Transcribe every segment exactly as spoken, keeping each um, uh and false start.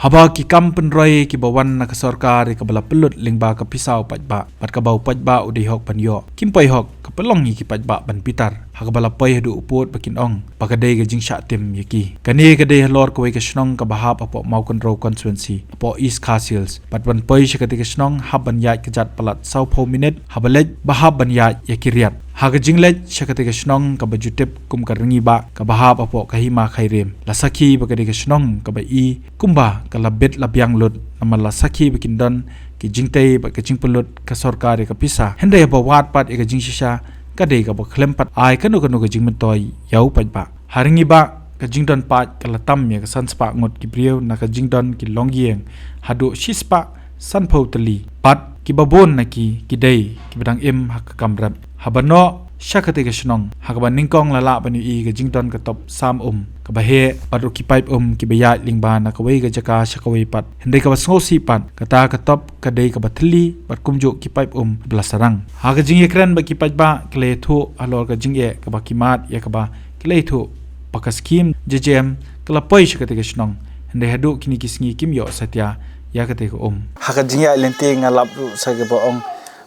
Haba ki kam pynroi kiba wan na ka sorkar ïa kaba la pynlut lyngba ka pisa u paidbah bad kaba u paidbah u dei hok ban ïoh, kim poi hok ka pynlong ïa ki paidbah ban bitar ha kaba la poi haduh u pud ba kin ong ba ka dei ka jingshah tim ïa ki. Kane ka dei halor kawei ka shnong kaba hap hapoh Mawkynrew constituency, hapoh East Khasi Hills, bad ban poi sha katei ka shnong hap ban ïaid ka jait palat sawphew minit, haba leit ba hap ban ïaid ïa ki riat. Ha ka jingleit sha katei ka shnong kaba ju tip kum ka Rngibah kaba hap hapoh ka Hima Khyrim, la sakhi ba ka dei ka shnong kaba i kumba ka la bit la biang lut, namar la sakhi ba kin don ki jingtei bad ka jingpynlut ka sorkar ïa ka pisa. Hynrei haba wad pat ïa ka jingshisha, ka dei kaba khlem pat ai kano kano ka jingmyntoi ïa u paidbah. Ha Rngibah ka jingdon paid ka la tam ïa ka san spah ngut ki briew na ka jingdon ki longïing haduh shi spah sanphew tylli. Bad kiba bun na ki ki dei kiba dang im ha ka kam rep. Haba noh sha katei ka shnong, ha kaba nyngkong la lah ban ïohi ka jingdon ka top sam um kaba heh bad ruh ki paip um kiba ïaid lyngba na kawei ka jaka sha kawei pat. Hynrei kaba sngewsih pat, kata ka top ka dei kaba thylli bad kumjuh ki paip um ba la sarang. Ha ka jingïakren bad ki paidbah, ki la ïathuh halor ka jingeh kaba ki mad ïa kaba ki la ïathuh ba ka skhim J J M ka la poi sha katei ka shnong, hynrei haduh kine ki sngi kim ïoh satia ïa katei ka um. Ha ka jingïaid lynti nga lap ruh sa kaba ong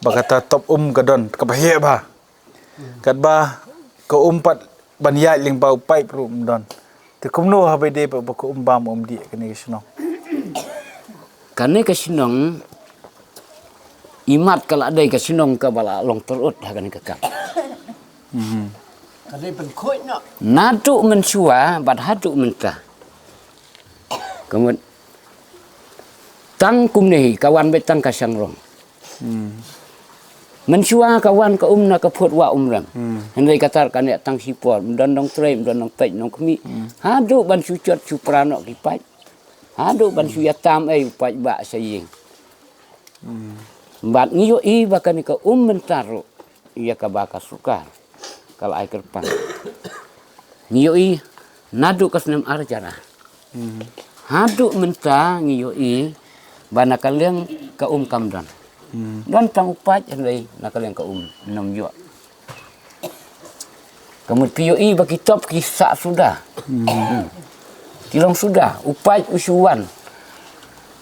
ba kata top um ka don kaba heh bha. Katba ka um pat ban ïaid lyngba u paip ruh ym don. Te kumno haba ïadei bad ba ka um bam um dih ha kane ka shnong? Kane ka shnong, imat ka la dei ka shnong kaba la long tyrut ha kane ka kam. Mhm. Ka dei pynkhuid noh. Naduh mynshuwa bad haduh mynta. Ka mut tang kumne hi ka wan beit tang ka shangrong. Hmm. Mynshuwa ka wan ka um na ka phut Wah Umrem. Hmm. Hynrei kata ka neh tang shipor, ym don nongtrei, ym don nongpeit nongkhmih. Hmm. Haduh ban shu jot shu pra noh ki paip. Haduh ban shu ïatam ei u paidbah sha ïing. Hmm. Bad ngi ïohi ba kane ka um mynta ruh ïa kaba ka sorkar ka la ai kyrpang. Ngi ïohi naduh ka snem ar hajar ar. Hmm. Haduh mynta ngi ïohi ba na ka liang ka um kam don. Hmm. Don tang u paip hynrei na ka liang ka um ym ïoh. Ka mut phi ïohi ba ki top ki sah suda. Hmm. Hmm. Ki long suda, u paip u shu wan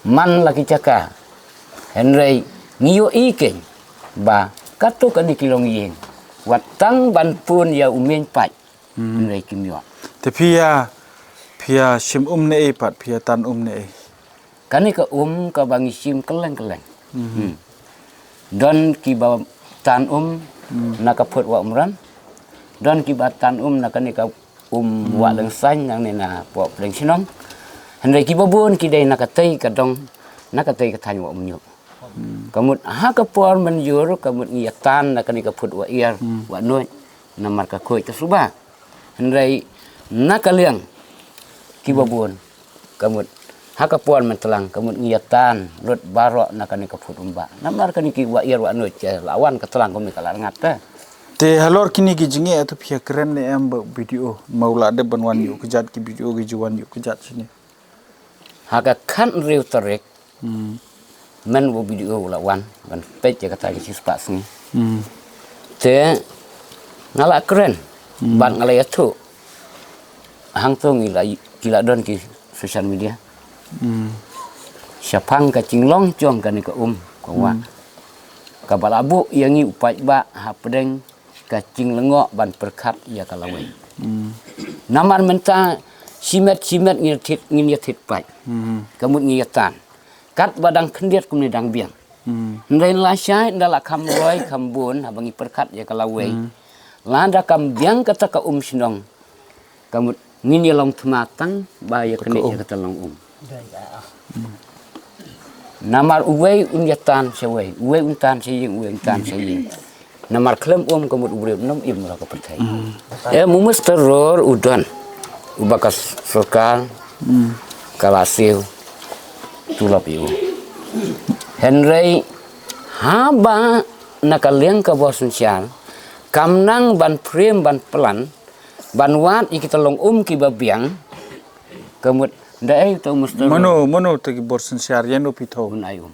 man la ki jaka. Hynrei ngi ïohi keiñ ba katto katne ki longïing, wat tang ban pun ïa u meiñ paip. Hmm. Hynrei kim ïoh. Te phi ïa, phi ïa shim um ne ei pat, phi ïa tan um ne ei? Kane ka um kaba ngi shim kylleng kylleng. Hmm. Hmm. Don kiba tan um, hmm, na ka phut Wah Umrem. Don kiba tan um na kane ka um, hmm, Wah Lengsain nangne na poh pdeng shnong. Hynrei kiba bun ki dei na katei ka dong, na katei ka thaiñ Wah Umñiuh. Hmm. Ka mut ha ka por mynjur ka mut ngi ïa tan na kane ka phut Wah Iar, hmm, Wah Nuid, namar ka khuid ka suba. Hynrei na ka liang kiba bun ka mut ha ka por myntlang ka mut ngi ïa tan lut baroh na kane ka phut Umbah. Namar kane ki Wah Iar Wah Nuid ki la wan ka tlang kumne ka la rngat te. Te halor kine ki jingeh te phi ïa kren ne em bad u B D O, ma u la dep ban wan ïuh kjat, ki B D O ki ju wan ïuh kjat shane? Ha ka khathynriew tarik, hmm, mynba u B D O u la wan ban peit ïa kata ka shispah sngi. Hmm. Te nga la kren, hmm, bad nga la ïathuh. Hangto ngi la, ki la don ki social media. Hmm. Shaphang ka jinglong jong kane ka um ka Wah, hmm, kaba la buh ïa ngi u paidbah hapdeng ka jinglyngngoh ban pyrkhat ïa ka lawei. Hmm. Namar mynta shimet shimet ngin ïa thied, ngin ïa thied paip. Hmm. Ka mut ngi ïa tan. Katba dang khyndiat kumne dang biang. Hmm. Hynrei lashai ynda la kham roi kham bun haba ngi pyrkhat ïa ka lawei. Hmm. Lada kam biang kata ka um shnong, ka mut ngin ïa long thma tang ba ïa kane ïa kata long um. Namar uwei un ïa tan sha uwei, uwei un tan sha ïing, uwei un tan sha ïing. Namar khlem um ka mut u briew um im la ka pyrthei. Hmm. Em, u Mister Ror u don, uba ka sorkar, hmm, ka la siew tulop ïa u. Hynrei haba na ka liang ka bor synshar kam nang ban frame ban plan ban wad ïa kita long um kiba biang. Ka mut da ei uta u Mister Ror. Mano, mano uta ki bor synshar, ïano phi thew? Un ai um.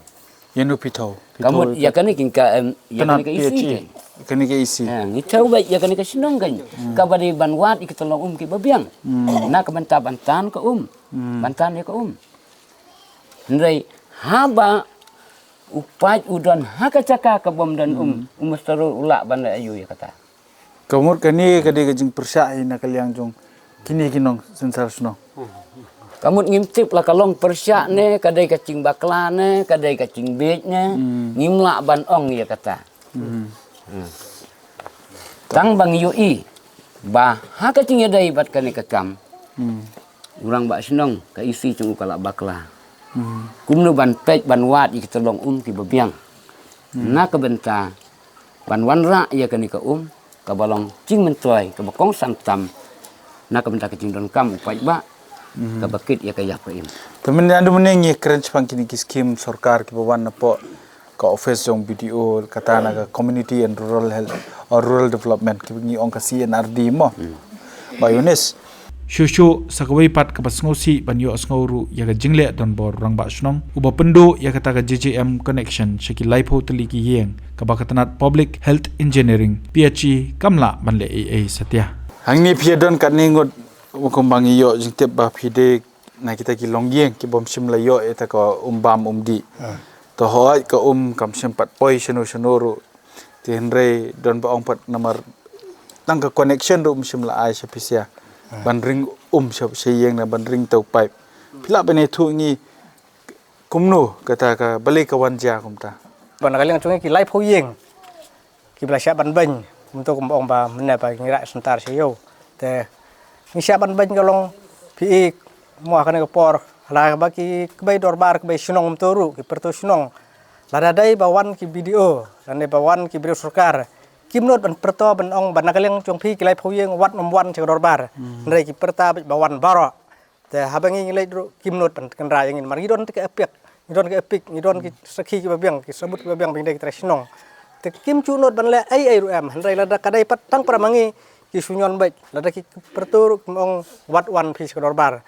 Ïano phi thew? Ka mut ïa kane ki ka, em, ïa kane ka E C. Kane ka E C. Ha, ngi thew beit ïa kane ka shnong kane. Hmm. Kaba dei ban wad ïa kita long um kiba biang. Hmm. Na ka bynta ban tan ka um. Hmm. Ban tan ïa ka um. Hynrei haba u paid u don ha ka jaka ka bym don um, u mester u lah ban leh aïu ïa kata. Ka mut kane ka dei ka jingpyrshah hi na ka liang jong kine ki nongsynshar shnong. Ka mut ngim tip la ka long pyrshah ne, ka dei ka jingbakla ne, ka dei ka jingbieit ne, ngim lah ban ong ïa kata. Tang ba ngi ïohi ba ha ka jingïadei bad kane ka kam, u rangbah shnong ka E C jong u ka la bakla. Kumno ban peit ban wad ïa kita long um kiba biang. Na ka bynta ban wanrah ïa kane ka um kaba long jingmyntoi kaba kongsan tam. Na ka bynta ka jingdonkam u paidbah kaba kit ïa ka ïap ka im. Te mynne, ynda mynne ngi kren shaphang kine ki skim sorkar kiba wan napoh ka office jong B D O, kata na ka Community and Rural Health or Rural Development, kiba ngi ong ka C and R D mo. Ba Yunis. Shuh shuh sa kawei pat kaba sngewsih ban ïohsngew ruh ïa ka jingleh donbor rangbah shnong uba pynduh ïa kata ka J J M connection sha ki laiphew tylli ki ïing, kaba ka tnat Public Health Engineering, P H E, kam lah ban leh ei ei satia. Hangne phi ïa don katne ngut, kumba ngi ïoh jingtip ba phi dei na kita ki longïing ki bym shym la ïoh ïa kata ka um bam um dih. To hooid ka um kam shym pat poi shano shano ruh. Te hynrei don ba ong pat namar tang ka connection ruh um shym la ai sha phi sha ban ring um sha, sha ïing, na ban ring uta u pipe. Phi lah ban ïathuh ngi kumno kata ka, balei ka wan jia kumta. Ba na ka liang jong ngi ki laiphew ïing kiba la shah ban beiñ, kumto kumba ong ba mynne ba ngi rah syntar sha ïew. Te ngi shah ban beiñ ka long phi i mo ha kane ka por, la ba ki kbei dorbar kbei shnong kumto ruh, ki pyrto shnong. Lada dei ba wan ki B D O lane ba wan ki briew sorkar, kim nud ban pyrto ban ong ba na ka liang jong phi ki laiphew ïing wat nym wan sha ka dorbar. Hynrei ki pyrta ba wan baroh. Te haba ngi ngi leit ruh kim nud ban kynra ïa ngi namar ngi don te ka EPIC, ngi don ka EPIC, ngi don ki sakhi kiba biang, ki sabut kiba biang ba ngi dei ki trai shnong. Te kim ju nud ban leh ei ei ruh em, hynrei lada ka dei pat tang para ma ngi ki shu ñion beit, lada ki pyrto ruh kim ong wat wan phi sha ka dorbar.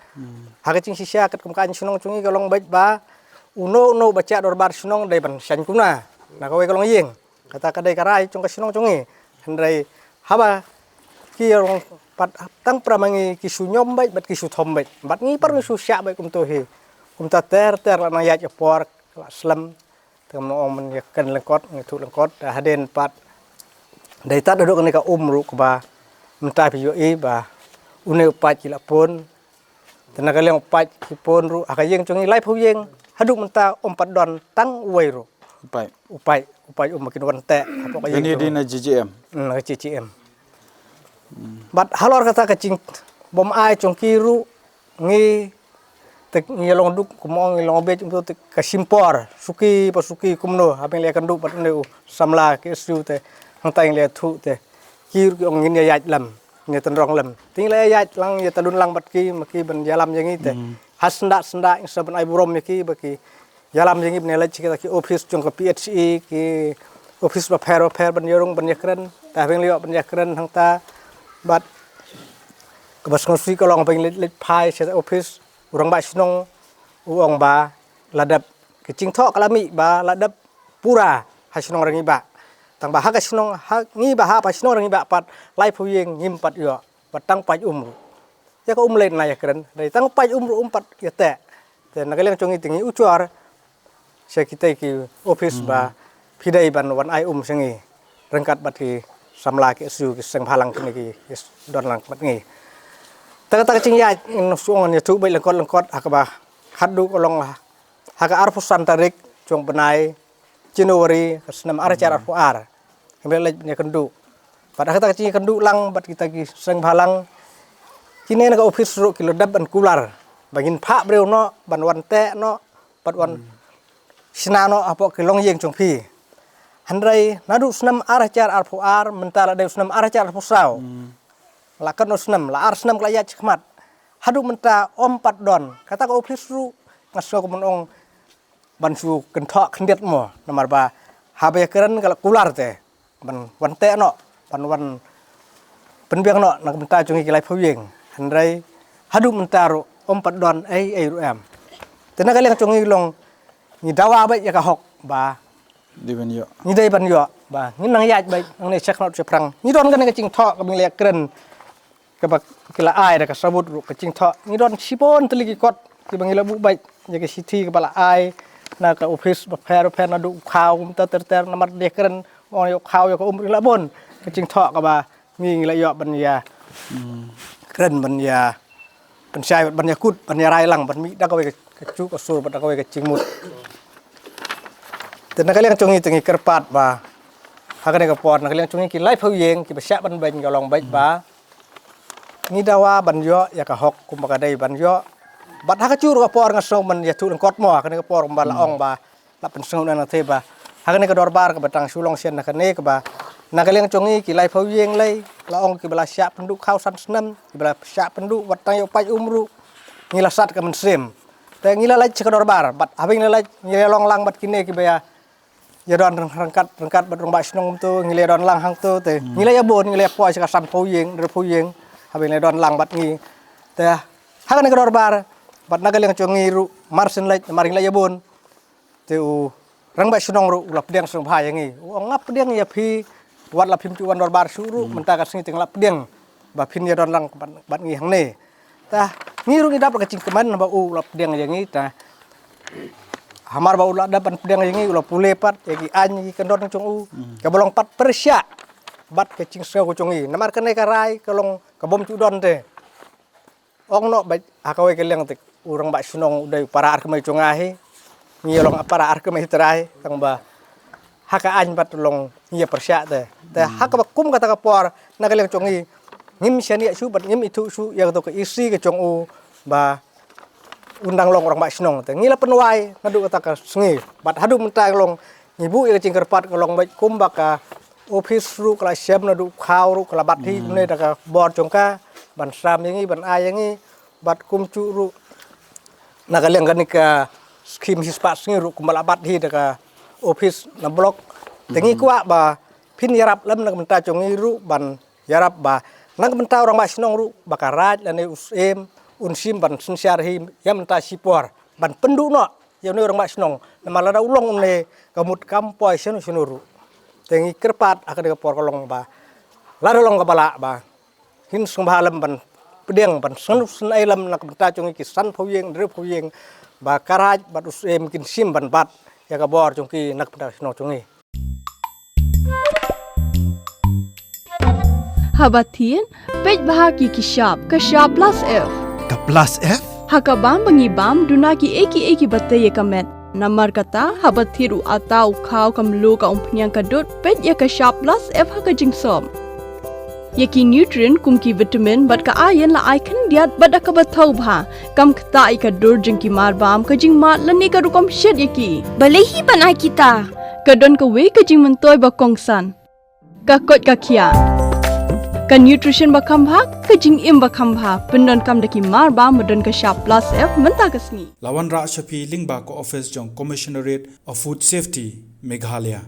Ha ka jingshisha katkum ka aiñ shnong jong ngi ka long beit ba uno uno ba jah dorbar shnong dei ban shaiñ kumno na kawei ka longïing. Kata ka dei ka rai jong ka shnong jong ngi. Hynrei haba ki ïa long pat tang para ma ngi ki shu ñion beit bad ki shu thom beit bad ngi pat ngi shu shah beit kumto hi. Kumta ter ter la nang ïaid ka por ka la slem. Te ngam ong ban ïa kren lyngkot, ngi ïathuh lyngkot, te hadien pat dei tad haduh kane ka um ruh kaba mynta phi ïohi ba une u paip ki la pun. Te na ka liang u paip ki pun ruh ha ka ïing jong ngi laiphew ïing, haduh mynta ym pat don tang uwei ruh. U paip. U paip, u paip um ba kin wan teh hapoh ka ïing. Kane dei na J J M. Hmm, na ka J J M. Bad halor kata ka jingbym ai jong ki ruh ngi, te ngi long duk, kumno ngi long beit, kumto te ka shim por suki pa suki kumno, haba ngi la ïakynduh bad une u samla K S U te hangta ngi la ïathuh te ki ruh ki ong ngin ïa ïaid lem, ngin ïa tynrong lem. Te ngi la ïa ïaid lang, ïa talun lang bad ki, ma ki ban ïalam ïa ngi te ha syndah syndah ngi sa ban ai burom ïa ki ba ki ïalam ïa ngi ban ïa leit sha kita ki office jong ka P H E, ki office bapher bapher ban ïarung ban ïakren. Te haba ngi la ïoh ban ïakren hangta bad kaba sngewsih ka long ba ngi leit leit phai sha office, u rangbah shnong u ong ba la dep, ka jingthoh ka la mih ba la dep pura ha shnong Rangiba. Tang ba ha ka shnong ha ngi ba ha pa shnong Rangiba pat laiphew ïing ngim pat ïoh, ba tang paip um ruh. Ïa ka um lei na ïakren, dei tang paip um ruh um pat ïa teh. Te na ka liang jong ngi te ngi ujor sha kitei ki office ba phi dei ban wan ai um sha ngi ryngkat bad ki samla K S U, ki seng bhalang kine ki, ki don lang bad ngi. Te kata ka jingïaid ngin shu ong ngan ïathuh beit lyngkot lyngkot ha kaba haduh ka long ha ka arphew san tarik jong u bnai January ka snem ar hajar arphew ar. Ngim leit ban ïakynduh. Bad ha kata ka jingïakynduh lang bad kita ki seng bhalang, kine na ka office ruh ki la dep ban kular ba ngin phah briew noh ban wan teh noh bad wan shna noh hapoh ki longïing jong phi. Hynrei naduh snem ar hajar arphew ar mynta la dei u snem ar hajar arphew saw. La katno snem, la ar snem ka la ïaid shakhmat. Haduh mynta ym pat don. Kata ka office ruh nga sngew kumno ong ban shu kynthoh khyndiat mo, namar ba haba ïakren ka la kular te ban wan teh noh, ban wan pynbiang noh na ka bynta jong ngi ki laiphew ïing. Hynrei haduh mynta ruh ym pat don ei ei ruh em. Te na ka liang jong ngi long ngi dawa beit ïa ka hok ba ngi dei ban ïoh, ngi dei ban ïoh ba ngin nang ïaid beit nangne shakhmat shaphrang. Ngi don kane ka jingthoh kaba ngi la ïakren kaba ki la ai da ka sabut ruh ka jingthoh. Ngi don shibun tylli ki kot kiba ngi la buh beit ïa ka shithi kaba la ai na ka office bapher bapher, naduh u khaw kumta ter ter, namar dei kren mo ïa u khaw ïa ka um ri la bun ka jingthoh kaba ngi ngi la ïoh ban ïa kren ban ïa pynshai ban ïa kut ban ïa rai lang ban mih da kawei ka, ka juh ka sur bad da kawei ka jingmut. Te na ka liang jong ngi te ngi kyrpad ba ha kane ka por na ka liang jong ngi ki laiphew ïing kiba shah ban beiñ ka long beit ba ngi dawa ban ïoh ïa ka hok kumba ka dei ban ïoh. Bad ha ka juh ruh ka por nga sngew ban ïathuh lyngkot mo ha kane ka por kumba la ong ba la pynsngew na na te ba ha kane ka dorbar kaba tang shu long shen na kane kaba na ka liang jong ngi ki laiphew ïing lei la ong kiba la shah pynduh khaw san snem, kiba la shah pynduh wat tang ïa u paid um ruh ngi la sat ka mynsiem. Te ngi la leit sha ka dorbar bad haba ngi la leit ngi la long lang bad kine kiba ïa ïa don ryngkat ryngkat bad rangbah shnong kumto, ngi la don lang hangto te ngi la ïa bun, ngi la ïa poi sha ka sanphew ïing, hynriewphew ïing haba ngi la don lang bad ngi. Te ha kane ka dorbar bad na ka liang jong ngi ruh mar shen leit mar ngi la ïa bun. Te u rangbah shnong ruh u la pdiang sngewbha ïa ngi, u ong nga pdiang ïa phi, wat la phim ju wan dorbar shuh ruh mynta ka sngi te nga la pdiang ba phin ïa don lang bad, bad ngi hangne. Te ngi ruh ngi dap la ka jingkmen ba u la pdiang ïa ngi te. Hamar ba u la dap ban pdiang ïa ngi u la pule pat ïa ki aiñ ïa ki kyndon jong u kaba long pat pyrshah bad ka jingsngew ka jong ngi. Namar kane ka rai ka long ka bym ju don te. Ong noh bad ha kawei ka liang te u rangbah shnong u dei u para arkmei jong nga hi. Ngi long para arkmei trai tang ba ha ka aiñ bad long ngi ïa pyrshah te. Te ha kaba kum kata ka por na ka liang jong ngi ngim shaniah shuh bad ngim ithuh shuh ïa kato ka isi ka jong u ba un dang long rangbah shnong. Te ngi la pynwai naduh kata ka sngi bad haduh mynta ka long ngi buh ïa ka jingkyrpad ka long bad kumba ka office ruh ka la shem naduh khaw ruh ka la bat hi ne da ka bor jong ka ban sam ïa ngi ban ai ïa ngi bad kumjuh ruh na ka liang kane ka skim hi spah sngi ruh kumba la bat hi da ka office na block. Te ngi kwah ba phin ïarap lem na ka bynta jong ngi ruh ban ïarap ba na ka bynta u rangbah shnong ruh ba ka raid lane u syiem un shim ban synshar hi ïa mynta shipor ban pynduh noh ïa une u rangbah shnong namar lada u long une ka mut kam poi shano shano ruh. Te ngi kyrpad ha kane ka por ka long ba lada long kaba lah ba ngin sngewbha lem ban pdiang ban sngewsynei lem na ka bynta jong ngi ki sanphew ïing hynriewphew ïing ba ka raid bad u syiem kin shim ban bat ïa ka bor jong ki na ka bynta shnong jong ngi. Haba thied peit bha ki ki shap ka shap plus F. Ka plus F? Ha ka bam ba ngi bam duna ki ei ki ei kiba tei ïa ka met. Namar kata haba thied u atta u khaw ka mluh ka umphniang ka dud peit ïa ka shap plus F ha ka jingsop. Ïa ki nutrient kum ki vitamin bad ka iron la ai khyndiat bad da kaba thaw bha kam ktah ïa ka dur jong ki mar bam ka jingmad lane ka rukom shet ïa ki. Balei hi ban ai kita? Ka don kawei ka jingmyntoi ba kongsan. Ka koit ka khiah. Ka nutrition ba kham bha, ka jingim ba kham bha, pyndonkam da ki mar bam ba don ka shap plus F mynta ka sngi. La wanrah sha phi lyngba ka office jong Commissionerate of Food Safety, Meghalaya.